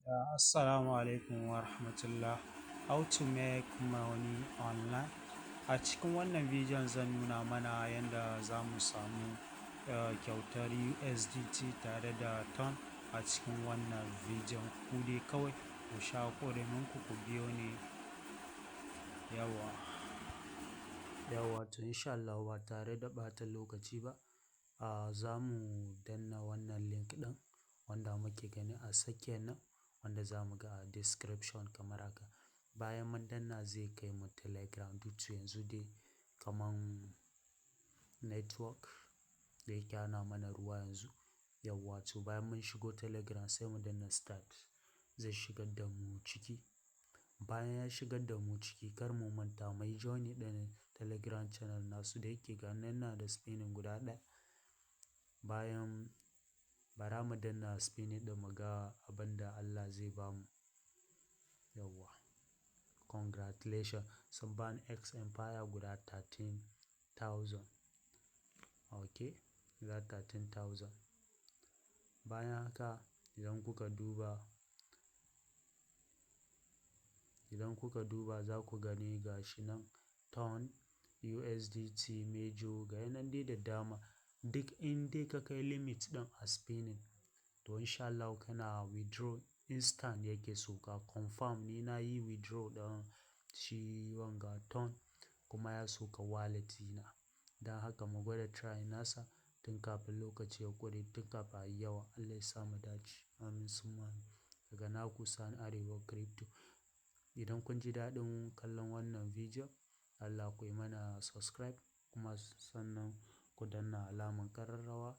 Assalamu alaikum wa rahmatullah. How to make money online. A cikin wannan bidiyon zan nuna mana yanda za mu samu kyautar USDT tare da TON a cikin wannan bidiyon. Ku dai kawai ku sha ku ku biyo ni. Yawwa. Yawwa, to insha Allahu, ba tare da ɓata lokaci ba, za mu danna wannan link ɗin wanda muke gani a tsakiyar nan, wanda za mu ga a description kamar haka. Bayan mun danna, zai kai mu Telegram. Duk yanzu dai kaman network da yake ana mana ruwa yanzu. Yawwa, to bayan mun shigo Telegram, sai mu danna start, zai shigar da mu ciki. Bayan ya shigar da mu ciki, kar mu manta mu yi joining ɗin Telegram channel nasu. Da yake ga nan na da spinning guda ɗaya. Bayan bara mu danna spinning ɗin mu ga abin da Allah zai bamu. Yawwa. Congratulations, sun bani X Empire guda 13,000. Okay, guda 13,000. Bayan haka, idan kuka duba za ku gani ga shi nan TON, USDT, Major, ga yanan dai da dama. Duk in dai ka kai limit ɗin a spinning, to insha Allahu kana withdraw, instant yake sauka, confirm. Ni na yi withdraw ɗin shi wanga TON kuma ya sauka wallet ɗina. Don haka mu gwada try nasa tun kafin lokaci ya ƙure, tun kafin a yi yawa. Allah ya sa mu dace. Amin summa amin. Daga naku Sani Arewa Crypto. Idan kun ji daɗin kallon wannan bidiyon, Allah ku yi mana subscribe kuma sannan ku danna alamar ƙararrawa.